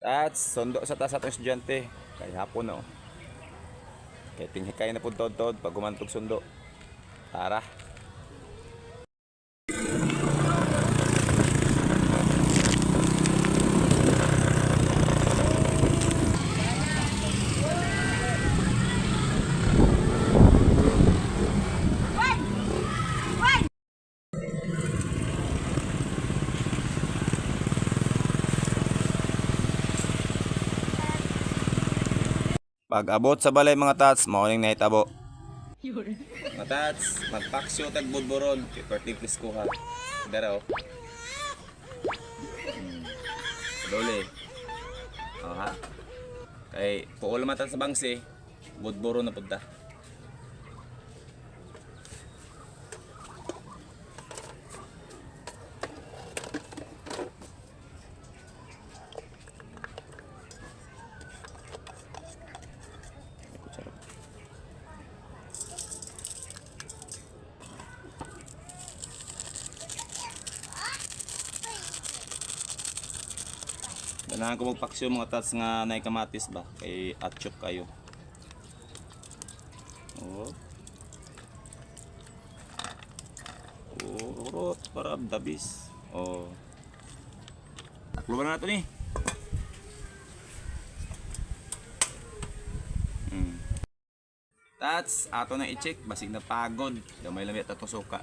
Tats, sundo sa ta sa atong estudyante. Kay hapon no. Kay tinghikay na pud tod-tod pag humantog sundo. Tara. Pag abot sa balay, mga tats, mao ning nahitabo. Mga tats, magpaksyo tag budboron kay perting kuha. Dara oh. Dole. Oh, ha. Kay puol man ta sa bangsi, budboron na pud ta. Ay, kutsara. Ganahan ko magpaksyo, mga tats, nga nay kamatis ba kay atchok kayo. Oh. Oh, urot para dabis. Oh. Taklo na nato ni. Tats, ato na i-check basig na pagod. Gamay lang yata itong suka.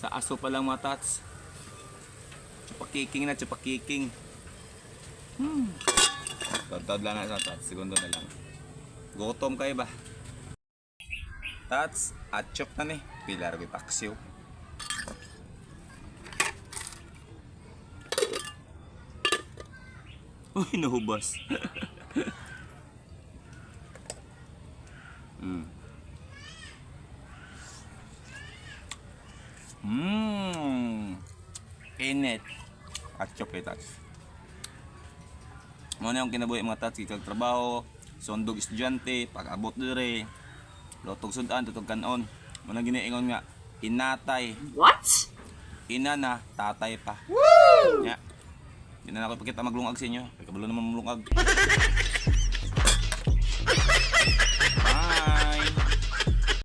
Sa aso pa lang, mga tats. Chupakiking na, chupakiking. Tod lang na sa tats. Segundo na lang. Gutom kayo ba? Tats, atchok na ni. Pilar ko paksiw. Uy, nahubas. Init. Atchok kay tats. Mao na yung kinabuhi, mga tats, ikag trabaho, sundog estudyante, pag-abot dire, lotog sudan, tutog kanon. Mao na giniingon nga, inatay. What? Ina na, tatay pa. Woo! Ya. Di na ako ipakita maglungag sa inyo. Kay kabalo naman maglungag. Bye!